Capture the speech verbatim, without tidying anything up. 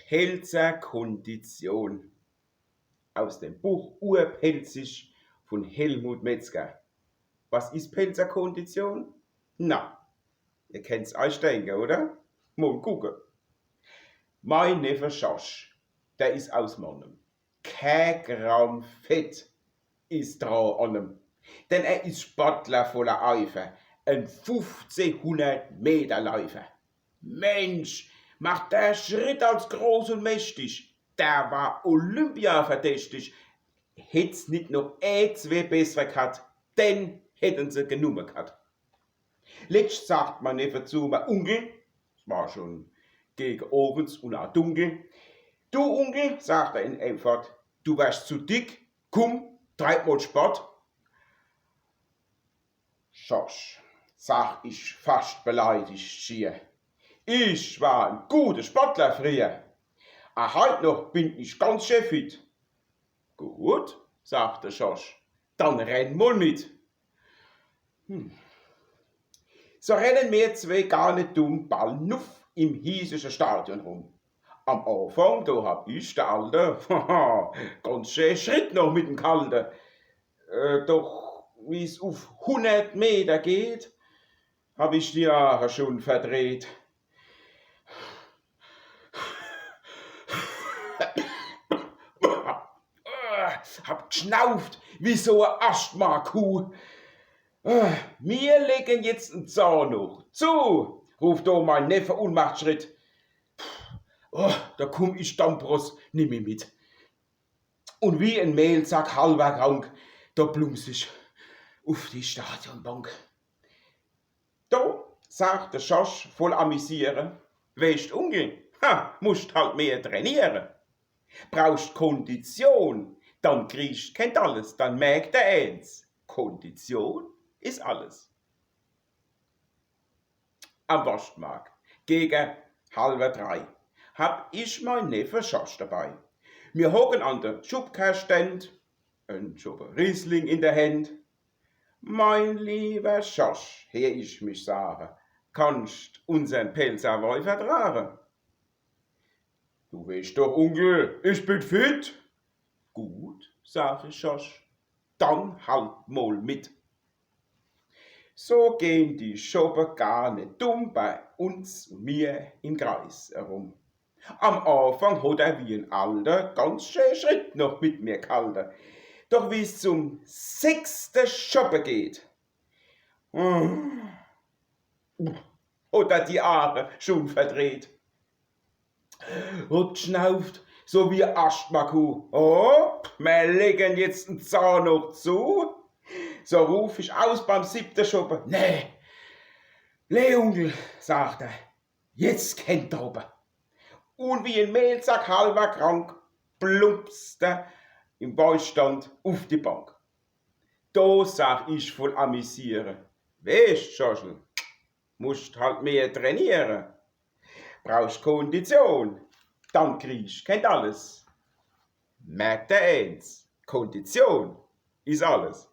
Pälzer Kondition. Aus dem Buch Urpälzisch von Helmut Metzger. Was is Pälzer Kondition? Na, ihr kennt's euch denke, oder? Mol gucke. Mein Neffe Schorsch, der is aus Mannem. Kä Gramm Fett is dra an em, denn er is Sportler voller Eifer, en fufzehhunnert Meter Läufer. Mensch, macht der Schritt als groß und mächtig, der war Olympia verdächtig. Hätt's nit noch e zwee bessere ghat, den hätten se genumme ghat. Letscht sagt mein Neffe zu mer: „Unkel“, es war schon gege owends und a dunkel, „du Unkel“, sagt er in em fort, „du werst zu dick, kumm, treib mol Sport.“ „Schorsch“, sag ich fascht beleidigt schier, „ich war en gute Sportler frieher. A heit noch bin ich ganz schä fit.“ „Gut“, sagt de Schorsch, „dann renn mol mit.“ Hm. So rennen mir zwee gar net dumm ball nuff im hiesische Stadion rum. Am Anfang, do hab ich, der Alte, ganz schä Schritt noch mit em ghalte. Äh, doch wie's uff hunnert Meter geht, hab ich die Aache schon verdreht. Hab gschnauft wie so e Asthma-Kuh. „Mir legen jetzt en Zahn noch zu“, ruft do mein Neffe und macht Schritt. Oh, do kumm ich Dampfross nimmi mit. Und wie en Mehlsack halwer krank, do plumps ich uff die Stadionbank. Do sagt de Schorsch voll Amüsiere: „Weescht, Unkel, ha, muscht halt mehr trainiere. Brauchscht Kondition, dann kriegst kein Dalles, dann merk der eens: Kondition is alles.“ Am Worschtmarkt, gege halwer drei, hab ich mein Neffe Schorsch dabei. Mir hocken an de Schubkerständ, en Schobbe Riesling in de Händ. „Mein liewer Schorsch“, heer ich mich sage, „kannscht unsern Pälzer Woi vertrage?“ „Du weescht doch, Unkel, ich bin fit.“ „Gut“, sag ich, „Schorsch, dann halt mol mit.“ So gehn die Schobbe gar net dumm bei uns und mir im Kreis erum. Am Anfang hot er wie en Alter ganz schä Schritt noch mit mir ghalte. Doch wie's zum sechste Schobbe geht, hot er die Aache schon verdreht. Hot gschnauft, so wie e Asthmakuh. „Oh, mir legen jetzt en Zahn noch zu.“ So ruf ich aus beim siebte Schobbe: „Nee, nee, Unkel“, sagt er, „jetzt kennt drüber.“ Und wie en Mehlsack halwer krank, plumpst er im Woistand uff die Bank. Do sag ich voll Amüsiere: „Weescht, Schorschel, muscht halt mehr trainiere. Brauchscht Kondition, dann kriegst kein Dalles. Merk der eens, Kondition is alles.“